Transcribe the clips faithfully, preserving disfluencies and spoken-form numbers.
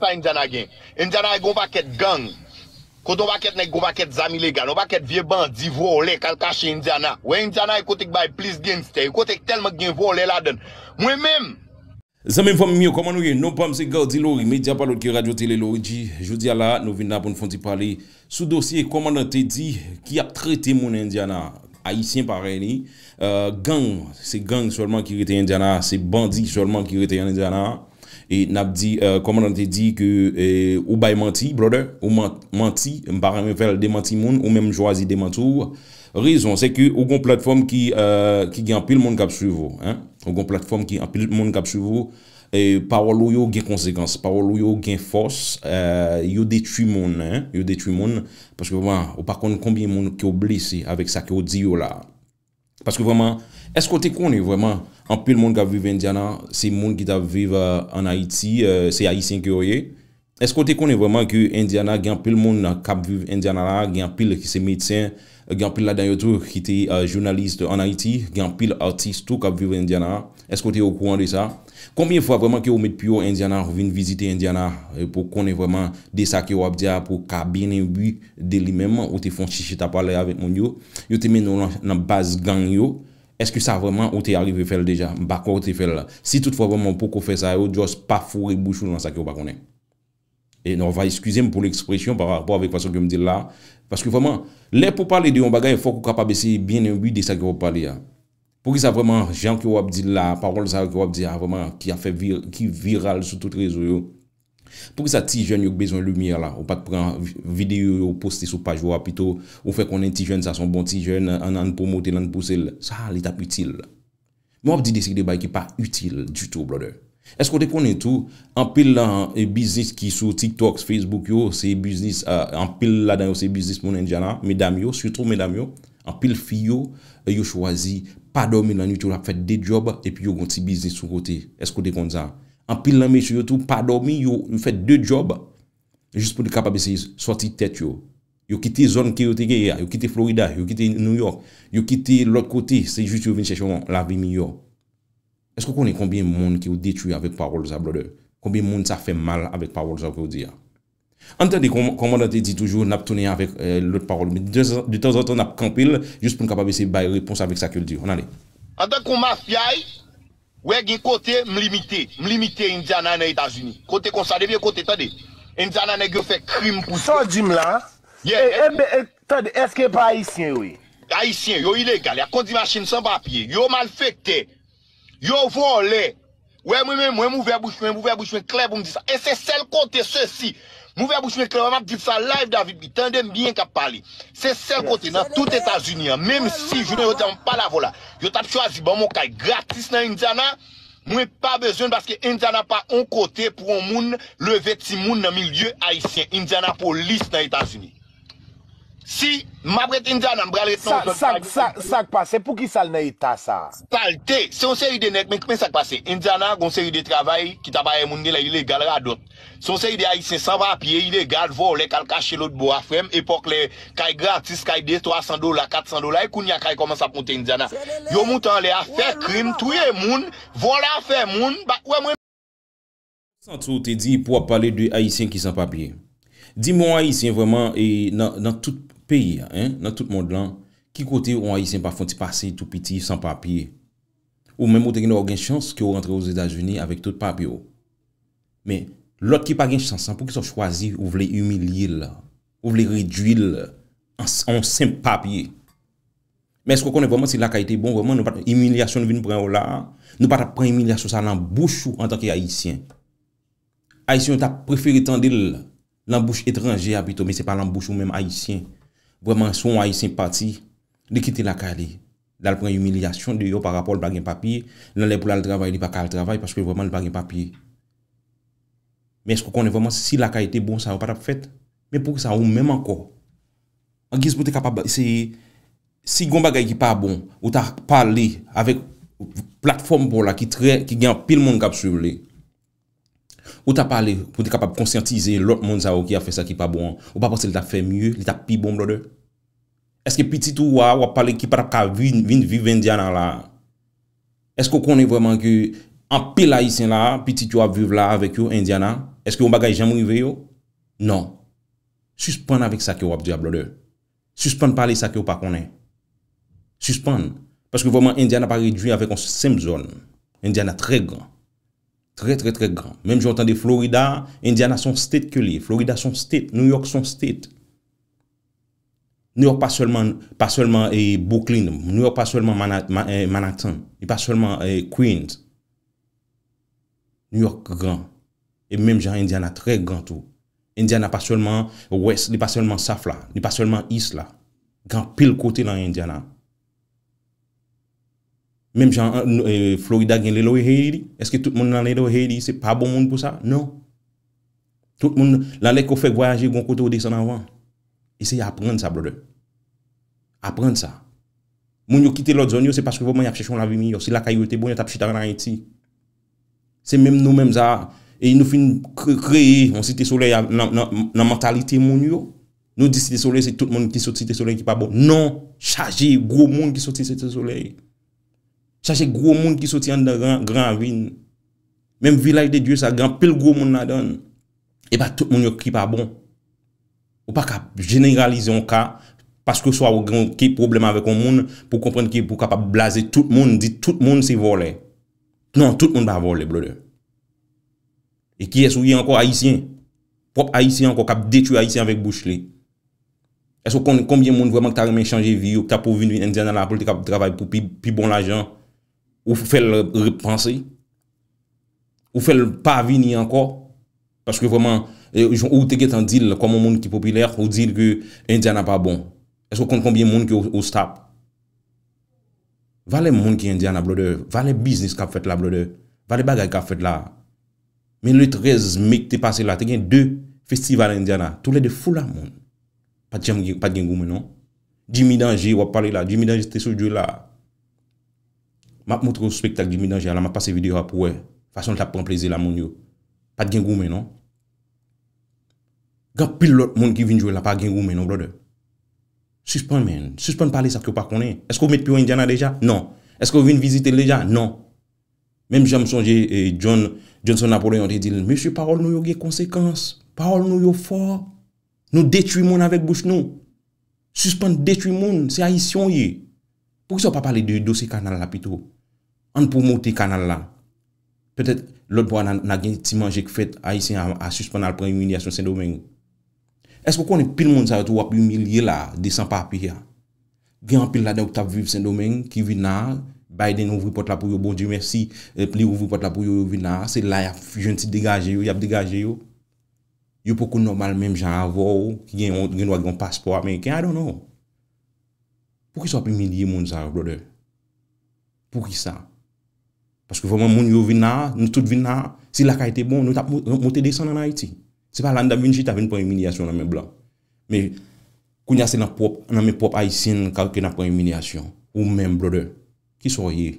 Sa Indiana gen? Indiana gen yon pakèt gang. Kote yon pakèt nèg, yon pakèt zam ilegal, yon pakèt vye bandi, vòlè, k al kache Indiana. Wè Indiana e kote k bay plis genstè, e kote k tèlman gen vòlè ladan l. Mwen menm, Zanmi m, fanmi m yo, kòman nou ye? Non pa m se Gardy Laurie, medya pa lòt ke Radyo Tele Laurie G. Jodi a la, nou vin la pou n fè yon ti pale sou dosye kòmandan Teddy ki ap trete moun Indiana. Ayisyen parèy li. Euh, gang, se gang sèlman ki rete Indiana, se bandi sèlman ki rete Indiana. E n ap di, euh, kòmandan Teddy ke, euh, ou bay manti, brother, ou man-, manti, m pa renmen fè l demanti moun, ou menm chwazi demanti w. Rezon, se ke ou gon platfòm ki, euh, ki gen anpil moun k ap swiv ou, hein. Ou gon platfòm ki anpil moun k ap swiv ou. E pawòl ou yo gen konsekans, pawòl ou yo gen fòs, euh, yo detwi moun, hein, yo detwi moun, paske vrèman, ou pa konn konbyen moun ke w blese avèk sa ke w di yo la. Paske vrèman, èske w te konnen vrèman, anpil moun k ap viv Indiana, se moun ki t ap viv, euh, ann Ayiti, euh, se Ayisyen ke yo ye? Èske w te konnen vrèman ke Indiana, gen anpil moun k ap viv Indiana la, gen anpil ki se medsen, gen anpil ladan yo tou ki te, euh, jounalis ann Ayiti, gen anpil atis tou k ap viv Indiana? Èske w te okouran de sa? Konbyen fwa vrèman ke w met pye w Indiana, ou vin vizite Indiana, e pou w konnen vrèman de sa ke w ap di a, pou w ka byen enbi de li menm, ou te fè yon ti chita pale avèk moun yo, yo te mennen w nan, nan baz gang yo? Èske sa vrèman ou te arive fè l deja? M pa kwè ou te fè l. Si toutfwa vrèman ou poko fè sa yo, just pa foure bouch ou nan sa ke w pa konnen. E non, va eskize m pou lekspresyon pa rapò avèk fason ke m di l la. Paske vrèman, lè pou pale de yon bagay, fòk ou kapab eseye byen enbi de sa ke w ap pale a. Poukisa vrèman, jan ke w ap di l la, pawòl sa yo ke w ap di a, vrèman, ki ap fè vir-, ki viral sou tout rezo yo? Poukisa ti jèn yo k bezwen limyè la, ou pa t pran vi-, videyo yo poste sou paj ou a, pito ou fè konnen ti jèn sa se yon bon ti jèn, ann, ann pwomote l, ann pouse l? Sa, li t ap itil. Men w ap di de seri de bagay ki pa itil ditou, brother. Èske w te konnen tou, anpil nan, e, biznis ki sou TikTok, Facebook yo, se biznis, e, anpil ladan yo se biznis moun Indiana, medam yo, sitou medam yo, anpil fi yo, e, yo chwazi pa dòmi lannwit yo, y ap fè de djòb, epi yo gon ti biznis sou kote. Èske w te konn sa? Anpil nan mesye yo tou pa dòmi, yo, yo fè de djòb. Jis pou yo kapab eseye sòti tèt yo. Yo kite zòn ke yo te genyen an, yo kite Florida, yo kite New York, yo kite lòt kote, se jis yo vin chèche yon lavi miyò. Èske w konnen konbyen moun ke w detwi avèk pawòl sa, brother? Konbyen moun sa fè mal avèk pawòl sa ke w di a? Ann tande kòm-, kòmandan Teddy toujou, n ap tounen avèk, eh, lòt pawòl. Men de, de tanzantan, n ap kanpe l, jis pou n kapab eseye bay repons avèk sa ke l di yo. Ann ale. Antanke yon mafya, wi. Wè, gen kote m limite. M limite Indiana nan Etazini. Kote konsa, depi e kote, tande. Indiana nèg yo fè krim pou Sa w di m la? Yeah, E, e, e, tande, èske pa Ayisyen yo ye? Ayisyen, yo ilegal, y ap kondi machin san papye, yo malfektè, yo vòlè. Wè, mwen menm, mwen, m ouvè bouch mwen, m ouvè bouch mwen klè pou m di sa. E se sèl kote, sesi, m ouvè bouch mwen klè, wè, m ap di sa live, David Lee, tande m byen k ap pale. Se sèl kote nan tout Etazini an, menm si jounen jodi a m pale avè w la, yo t ap chwazi ban m yon kay gratis nan Indiana, mwen pa bezwen l paske Indiana pa yon kote pou yon moun leve timoun nan milye ayisyen. Indianapolis nan Etazini. Si m ap ret Indiana, m pral ret nan yon zòn sa, sa, sa k pase? Poukisa l nan eta sa a? Salte. Se yon seri de nèg, men, men sa k pase. Indiana, gon seri de travay ki ta bay moun gen lè ilegal, radòt. Se yon seri de Ayisyen san papye, ilegal, vòlè, k al kache lòt bò a, frè m. Epòk lè kay gratis, kay de twa san dola, kat san dola, e kounye a kay kòmanse ap monte Indiana. Yo moute anlè a, fè krim, touye moun, vòlè afè moun, ba, wè mwen. Santi w te di pou w ap pale de Ayisyen ki san papye. Di m yon Ayisyen vrèman, e nan, nan tout peyi a, en, nan tout mond lan, ki kote yon Ayisyen pa fè yon ti pase tou piti san papye? Ou menm ou te gen dwa gen chans ke w rantre Ozetazini avèk tout papye w. Men, lòt ki pa gen chans lan, poukisa w chwazi, ou vle imilye l, ou vle redwi l an s-, an senp papye? Men èske w konnen vrèman si lakay te bon, vrèman, nou pa t, imilyasyon n vin pran yo la a, nou pa t ap pran imilyasyon sa a nan bouch ou antanke Ayisyen. Ayisyen yo t ap prefere tande l nan bouch etranje a pito, men se pa nan bouch ou menm Ayisyen. Vrèman, si yon Ayisyen pati, li kite lakay li, l al pran imilyasyon deyò pa rapò l pa gen papye, nan lè pou l al travay, li pa ka al travay paske vrèman li pa gen papye. Men èske w konnen vrèman si lakay te bon, sa yo pa t ap fèt? Men poukisa ou menm ankò? Angiz pou te kapab eseye, si gon bagay ki pa bon, ou ta pale avèk platfòm pa w la ki trè, ki gen anpil moun k ap swiv li. Ou ta pale pou te kapab konsyantize lòt moun sa yo ki ap fè sa ki pa bon an. Ou pa panse li t ap fè mye, li t ap pi bon, brother? Èske pitit ou a, w ap pale ki pa t ap ka vin, vin viv Indiana la a? Èske w konnen vrèman ke anpil Ayisyen la a, pitit yo ap viv la avèk yo, Indiana? Èske yon bagay janm rive yo? Non. Sispann avèk sa ke w ap di a, brother. Sispann pale sa ke w pa konnen. Sispann. Paske vrèman, Indiana pa redui avèk yon senp zòn. Indiana trè gran. Trè, trè, trè gran. Menm jan w tande Florida, Indiana se yon state ke li ye. Florida se yon state. New York se yon state. New York pa sèlman, pa sèlman eh, Brooklyn. New York pa sèlman Mana- Ma- eh, Manhattan. Li pa sèlman eh, Queens. New York gran. E menm jan Indiana trè gran tou. Indiana pa sèlman West, li pa sèlman South la, li pa sèlman East la. Gen anpil kote nan Indiana. Menm jan eh, Florida gen Little Haiti, èske tout moun nan Little Haiti se pa bon moun pou sa? Non. Tout moun, nan lè ke w fèk vwayaje, gon kote w desann anvan. Eseye aprann sa, brother. Aprann sa. Moun yo kite lòt zòn yo, se paske vrèman y ap chèche yon lavi miyò. Si lakay yo te bon, yo t ap chita ann Ayiti. Se menm nou menm sa, e nou fin kre- kreye yon Site Solèy a- nan, nan, nan mantalite moun yo. Nou di Site Solèy, se tout moun ki sot Site Solèy ki pa bon. Non, chaje gwo moun ki sot Site Solèy. Chaje gwo moun ki soti anndan gran, gran ravin. Menm Vilaj de Dye sa, gen anpil gwo moun ladan l. E pa tout moun yo ki pa bon. Ou pa ka jeneralize yon ka, paske swa ou gen ki pwoblèm avèk yon moun, pou konprann ki pou kapab blaze tout moun, di tout moun se vòlè. Non, tout moun pa vòlè, brother. E kiyès ou ye ankò? Ayisyen. Pwòp Ayisyen ankò k ap detwi Ayisyen avèk bouch li. Èske w konn konbyen moun vrèman ki ta renmen chanje vi yo, ki ta pou vin Indiana la pou l te kab travay pou pi, pi bon lajan? Ou fè l repanse? Ou fè l pa vini ankò? Paske vrèman, eh, ou te gentan di l kòm yon moun ki popilè, ou di l ke Indiana pa bon. Èske w konn konbyen moun ke ou, ou stop? Valè moun ki Indiana, brother. Valè biznis k ap fèt la, brother. Valè bagay k ap fèt la. Men le trèz me ki te pase la, te gen de festival Indiana. Toulède foul a moun. Pa t janm gen, pa t gen goumen, non. Jimmy Danger, w ap pale la. Jimmy Danger te sou djol la. M ap montre w spektak Jimmy Danger a la, m ap pase videyo a pou w wè. Fason l t ap pran plezi la moun yo. Pa t gen goumen, non. Gen anpil lòt moun ki vin jwe la, pa gen goumen, non, brother. Sispann, man. Sispann pale sa ke w pa konnen. Èske w met pye w Indiana deja? Non. Èske w vin vizite l deja? Non. Menm jan m sonje eh, John, Johnson Napoleon te di l, mesye, pawòl nou yo gen konsekans. Pawòl nou yo fò. Nou detwi moun avèk bouch nou. Sispann detwi moun. Se Ayisyen w ye. Poukisa w pa pale de dosye kanal la pito? Ann pwomote kanal la. Petèt lòt bò a n a, n a gen ti manje k fèt, Ayisyen a, a sispann al pran imilyasyon Sendomeng. Èske w konnen pil moun sa yo tou w ap imilye la, de san papye a? Gen anpil ladan yo k t ap viv Sendomeng ki vin la, Biden ouvri pòt la pou yo, Bondye mèsi, eh, li ouvri pòt la pou yo, yo vin la, se la y ap jwenn ti degaje yo, y ap degaje yo. Yo poko nòmal menm jan avè w, ki gen yon, gen dwa gen yon paspò ameriken, I don't know. Poukisa w ap imilye moun sa yo, brother? Poukisa? Paske vrèman moun yo vin la, nou tout vin la, si lakay te bon, nou t ap mo- monte desann ann Ayiti. Se pa la n t ap vin chita, vin pran imilyasyon nan men blan. Men, kounye a se nan pwòp, nan men pwòp Ayisyen ka- ke n ap pran imilyasyon. Ou menm, brother, kisa w ye?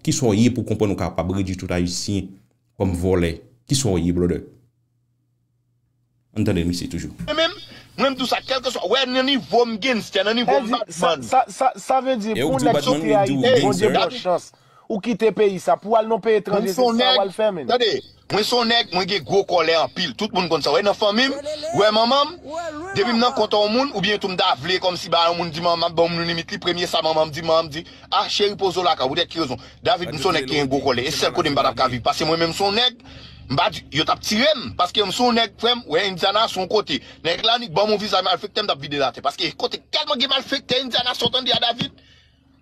Kisa w ye pou konprann ou kapab redui tout Ayisyen kòm vòlè? Kisa w ye, brother? Ann tande misye toujou. Mwen menm, mwen m di w sa, kèlkeswa, wè nan nivo m gangster, nan nivo m Batman. Sa, sa, sa, sa vle di, pou nèg soti Ayiti, Bondye ba w chans, ou kite peyi sa, pou w al nan peyi etranje, se sa w al fè, menm. Tande, mwen se yon nèg, mwen gen gwo kòlè anpil. Tout moun konn sa. Wè nan fanmi m, wè manman m, depi m nan kontan yon moun, oubyen tou m ta vle kòmsi ba yon moun di manman m, ban yon moun limit li, premye sa manman m di, manman m di, ah, cheri, poze w lakay ou, poutèt ki rezon? David, m se yon nèg ki gen gwo kòlè. E sèl kote m pa t ap ka viv. Paske mwen menm se yon nèg, m pa di, yo t ap tire m. Paske m se yon nèg, frè m, wè Indiana se yon kote. Nèg la annik ban m yon viza malfektè, m t ap vide l atè. Paske kote tèlman gen malfektè Indiana, sa w tande a David,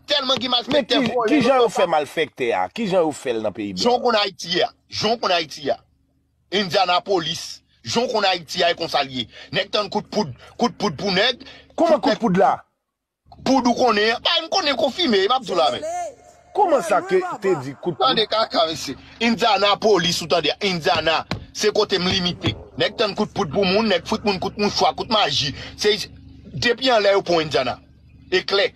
tèlman gen malfektè vòlè. Men ki, ki jan yo fè malfektè a? Ki jan yo fè l nan peyi blan? Jan w konn Ayiti a. Jan w konn Ayiti a. Indianapolis. Jan w konn Ayiti a, e konsa l ye. Nèg tann kout poud, kout poud pou nèg. Kòman kout poud la? Poud ou konnen an? Bay m konnen konfime, m ap di w la men. Kòman sa ke te di kout poud? Tande kaka, mesye. Indianapolis, ou tande a? Indiana, se kote m limite. Nèg tann kout poud pou moun, nèg fout moun kout mouchwa, kout maji. Se depi anlè yo pran Indiana. E klè.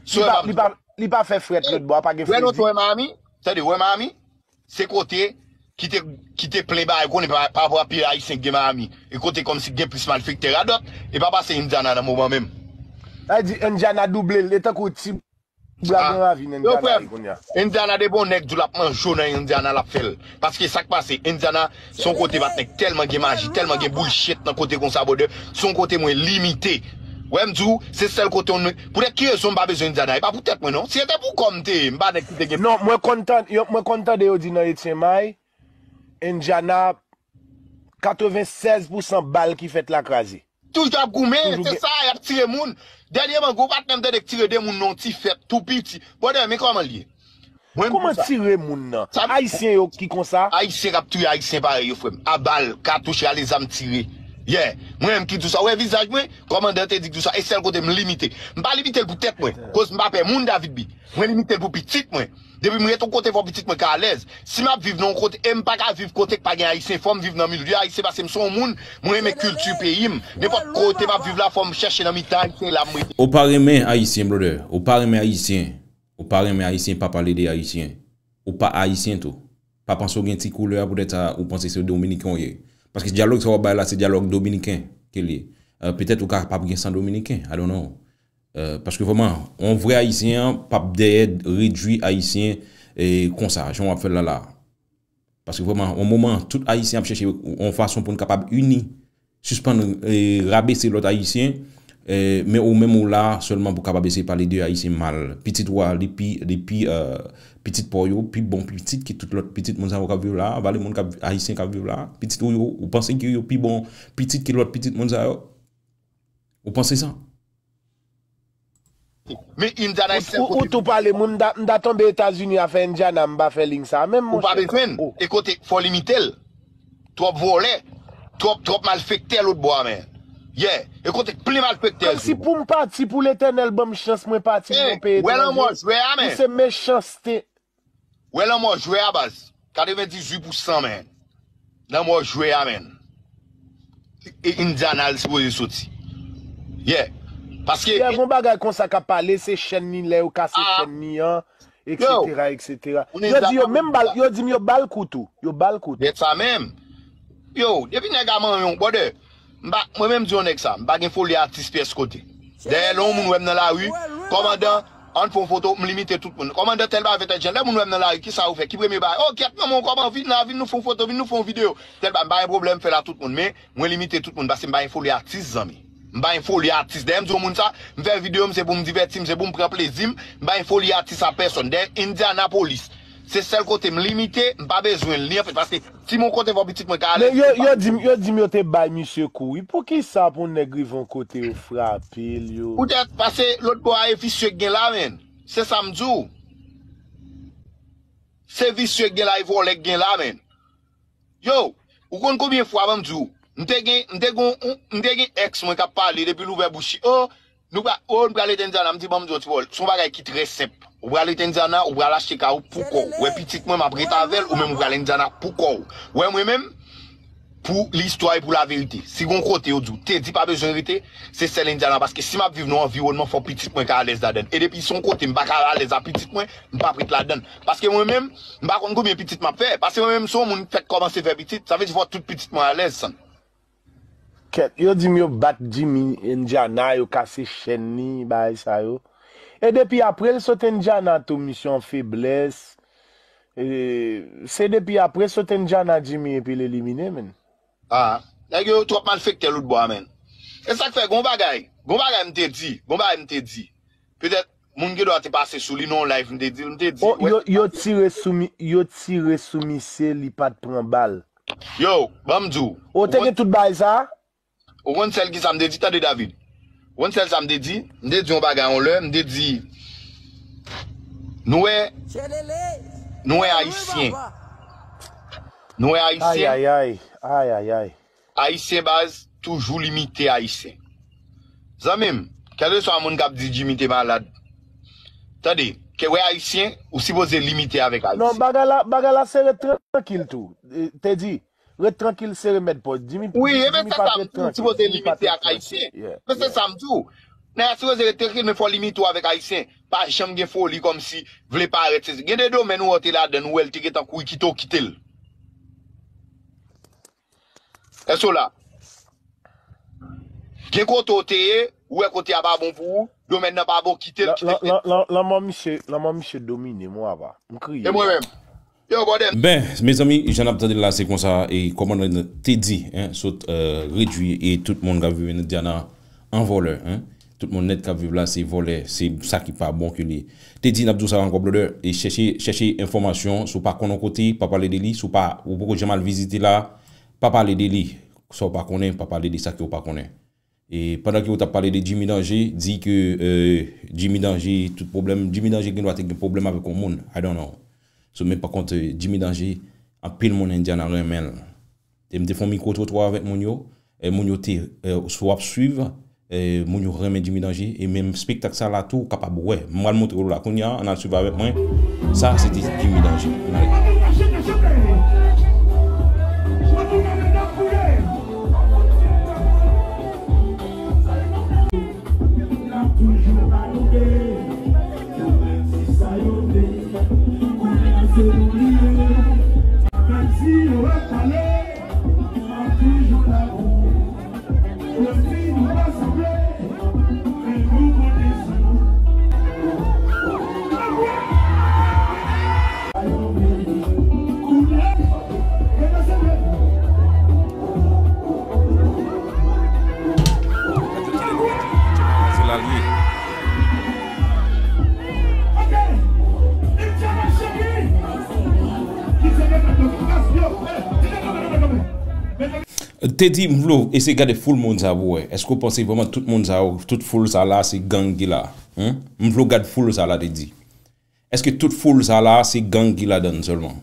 Li pa, li pa, li pa fè frèt lòt bò a, pa gen fredi. Wè Miami? Tande, wè Miami? Se kote ki te, ki te plen bagay, konnen pa, pa rapò a pil Ayisyen ki gen Miami. E kote kòmsi gen plis malfektè radòt, e pa pase Indiana nan moman menm. Sa vle di Indiana double l, e tankou ti Bra gen ravin Indiana kounye a. Indiana depi yon nèg di w l ap manje w nan Indiana l ap fè l. Paske sa k pase, Indiana se yon kote patnè k tèlman gen maji, tèlman gen bullshit nan kote konsa brother. Se yon kote mwen limite. Wè m di w, se sèl kote yon nèg. Poutèt ki rezon m pa bezwen Indiana? E pa poutèt mwen non. Si se te pou kò m te ye, m pa nèg ki te gen. Non, mwen konn tande, mwen konn tande yo di nan Etyen May, Indiana, katrevennsèz pousan bal ki fèt la kraze. Toujou ap goumen, se sa, y ap tire moun. Dènyèman, gwo patnè m tande k tire de moun nan yon ti fèt tou piti. Brother, men kòman l ye? Kòman tire moun nan? Ayisyen yo ki konsa? Ayisyen k ap touye Ayisyen parèy yo, frè m. A bal, katouch, rale zam, tire. Yeah. Mwen menm ki di w sa. Ou wè vizaj mwen? Kòmandan te di k di w sa. E sèl kote m limite. M pa limite l pou tèt mwen. Koz m pa pè moun, David B. Mwen limite l pou pitit mwen. Depi m ret yon kote fò pitit mwen ka alèz. Si m ap viv nan yon kote, e m pa ka viv kote k pa gen Ayisyen, fò m viv nan milye Ayisyen paske m se yon moun, mwen renmen kilti peyi m. Nenpòt kote m ap viv la, fò m chèche nan mitan Ayisyen, e la m rete. Ou pa renmen Ayisyen, brother. Ou pa renmen Ayisyen. Ou pa renmen Ayisyen, pa pale de Ayisyen. Ou pa Ayisyen tou. Pa panse w gen ti koulè a poutèt sa, ou panse se Dominiken w ye. Paske dyalòg sa w ap bay la, se dyalòg dominiken ke l ye. Euh, petèt ou kapab gen san dominiken, I don't know. Euh, paske vrèman, yon vrè Ayisyen an p ap dèyè redwi Ayisyen, eh, konsa, jan w ap fè l la la. Paske vrèman, yon moman, tout Ayisyen ap chèche yon fason pou n kapab ini, sispann, eh, rabese lòt Ayisyen, eh, men ou menm ou la sèlman pou kapab eseye pale de Ayisyen mal. Pitit ou a, li pi, li pi, euh, pitit pa w yo, pi bon pitit ke tout lòt pitit moun sa yo k ap viv la, valè moun k ap, Ayisyen k ap viv la. Pitit ou yo, ou panse ke yo pi bon pitit ke lòt pitit moun sa yo? Ou panse sa? Men Indiana e sèl kote. Ou tou pale, mwen m ta, m ta tonbe Etazini a fè Indiana, m pa fè liy sa a menm, monchè. Ou pa bezwen l. E kote, fò limite l. Twòp vòlè, twòp, twòp malfektè lòt bò a, men. Yeah. E kote k plen malfektè. Kòmsi pou m pati, pou Letènèl ban m chans, mwen pati pou yon peyi etranje. Wè lanmò jwè a, men. Pou se mechanste. Wè lanmò jwè a, baz. Katrevendizuit pousan, men. Lanmò jwè a, men. E Indiana l sipoze soti. Yeah. Paske. Lè gon bagay konsa k ap pale, se chèn li, lè yo kase chèn li an, et cetera, et cetera. Yo di yo menm bal, yo di m yo bal kou tou. Yo bal kou tou. Sa menm. Yo, depi nèg a manyen w, brother. M pa, mwen menm di yon nèg sa, m pa gen foli atis pyès kote. Dèyè lè yon moun wè m nan lari, kòmandan, ann fè yon foto, m limite tout moun. Kòmandan tèl bagay fèt tèl jan, lè moun wè m nan lari, kisa ou fè? Ki premye bagay? O, kèt manman w, kòman, vin la, vin nou fè yon foto, vin nou fè yon videyo. Tèl bagay, m pa gen pwoblèm fè l a tout moun, men mwen limite tout moun paske m pa gen foli atis, zanmi. M pa gen foli atis. Dèyè m di yon moun sa, m fè videyo m, se pou m divèti m, se pou m pran plezi m, m pa gen foli atis a pèsòn. Dèyè Indianapolis, se sèl kote m limite, m pa bezwen li, anfèt, paske si m yon kote fò pitit mwen ka alèz. Men yo, yo di m, yo di m yo te bay misye kou, wi. Poukisa pou nèg rive yon kote yo frape l, yo? Poutèt, paske lòt bò a e visye k gen la, menn. Se sa m di w. Se visye k gen la, e vòlè k gen la, menn. Yo, ou konn konbyen fwa, ban m di w, m te gen, m te gen, m te gen èks mwen k ap pale depi l ouvè bouch li. O, nou pra, o, nou pral rete Indiana, m di, ban m di w ti pawòl. Se yon bagay ki trè senp. Ou pral rete Indiana, ou pral achte kay ou pou kò w. Ou wè pitit mwen, m ap rete avè l, ou menm ou pral Indiana pou kò w. Ou wè mwen menm, pou listwa e pou laverite. Si gon kote yo di w, Teddy pa bezwen rete, se sèl Indiana, paske si m ap viv nan yon anviwònman, fò pitit mwen ka alèz ladann. E depi se yon kote m pa ka alèz a pitit mwen, m p ap ret ladann. Paske mwen menm, m pa konn konbyen pitit m ap fè. Paske mwen menm, se yon moun k fèk kòmanse fè pitit, sa vle di fò tout pitit mwen alèz, san. Kèt, yo di m yo bat Jimmy Indiana, yo kase chèn li, bagay sa yo. E depi apre l sot Indiana tou, misye an feblès. E, se depi apre sot Indiana Jimmy epi l elimine, menn. Ah, nèg yo twòp malfektè lòt bò a, menn. E sa k fè, gon bagay, gon bagay m te di, gon bagay m te di. Petèt, moun gen dwa te pase sou li nan yon live, m te di l, m te di, o, wè, yo, yo tire sou mi-, yo tire sou misye, li pa t pran bal. Yo, ban m di w. O, te gen tout bagay sa? Ou konn sèl ki sa m te di, tande David. Ou konn sèl sa m te di? M te di yon bagay yon lè, m te di, nou wè, nou wè Ayisyen. Nou wè Ayisyen. Ay, ay, ay. Ay, ay, ay. Ayisyen baz, toujou limite Ayisyen. Zanmi m, kèlkeswa moun k ap di Jimmy te malad, tande, ke wè Ayisyen, ou sipoze limite avèk Ayisyen. Non, bagay la, bagay la se ret trankil tou. E, Teddy, ret trankil, sere mèd pòz. Jimmy, wi, e ben Jimmy se pa sa, t ret trankil. Sipoze limite ak Ayisyen. Yeah, yeah. Men se sa m di w. Nèg la sipoze ret trankil, men fò w limite w avèk Ayisyen. Pa janm gen foli kòmsi vle parèt. Se, gen de domèn ou wè w te ladann, ou wè l te gentan kouri kite w, kite l. Èske w la? Gen kote w te ye, ou wè kote a pa bon pou ou, Domèn nan pa bon, kite l, kite l. Lanmò misye, lanmò misye domine m, papa. M kriye. E mwen menm. Yo, bòdè. Ben, mezanmi, jan n ap tande l la, se konsa, e kòmandan te di, en, sot, euh, redwi, e tout moun k ap viv Indiana an vòlè, en. Tout moun nèt k ap viv la, se vòlè, se sa ki pa bon ke li. Te di, n ap di w sa ankò, brother, e chèche, chèche enfòmasyon, si w pa konn yon kote, pa pale de li, si w pa, ou poko janm al vizite la, pa pale de li. Sa w pa konnen, pa pale de sa ke w pa konnen. E pandan ke w t ap pale de Jimmy Danger, di ke, euh, Jimmy Danger, tout pwoblèm, Jimmy Danger gen dwa te gen pwoblèm avèk yon moun, I don't know. So, men pa kont, euh, Jimmy Danger, anpil moun Indiana renmen l. E m te fè yon mikwo twotwa avèk moun yo, e moun yo te, euh, si w ap swiv, e moun yo renmen Jimmy Danger, e menm spektak sa la tou, ou kapab wè. M pral montre w la kounye a, ann al swiv avèk mwen. Sa, se te Jimmy Danger. Ann ale. Teddy, m vle w eseye gade foul moun sa pou wè. Èske w panse vrèman tout moun sa yo, tout foul sa la, se gang ki la? Humm? M vle w gad foul sa la, Teddy. Èske tout foul sa la, se gang ki ladann sèlman?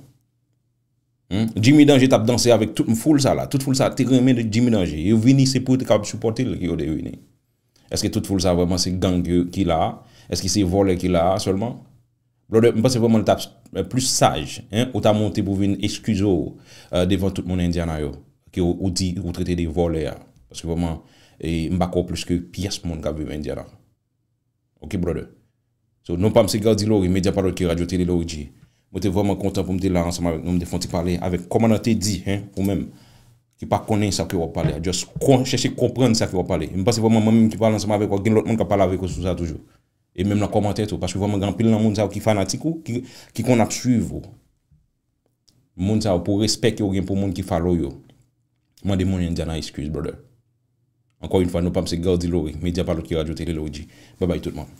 Humm? Jimmy Danger t ap danse avèk tout foul sa la. Tout foul sa te renmen de Jimmy Danger. Yo vini, se pou yo te kapab sipòte l ke yo te vini. Èske tout foul sa vrèman se gang ki, ki la a? Èske se vòlè ki la a sèlman? Brother, m panse vrèman l t ap, eh, plis saj, en, ou ta monte pou vin eskize w, eh, devan tout moun Indiana yo, ke w, ou di, ou trete de vòlè a. Paske vrèman, eh, m pa kwè w plis ke pyès moun k ap viv Indiana. Ok, brother. So, non pa m se Gardy Laurie, medya pa lòt ke Radyo Tele Laurie G. Mwen te vrèman kontan pou m te la ansanm avèk nou, m te fè yon ti pale avèk kòmandan Teddy, en, ou menm, ki pa konnen sa ke w ap pale a. Just kon, chèche konprann sa ke w ap pale. M panse vrèman mwen menm ki pale ansanm avèk ou, gen lòt moun k ap pale avèk ou sou sa toujou. E menm nan kòmantè tou, paske vrèman gen anpil nan moun sa yo ki fanatik ou, ki, ki konn ap swiv ou. Moun sa yo, pou respè ke w gen pou moun ki follow yo, mande moun Indiana eskiz, brother. Ankò yon fwa, non pa m se Gardy Laurie, medya pa lòt ke Radyo Tele Laurie G. Babay tout moun.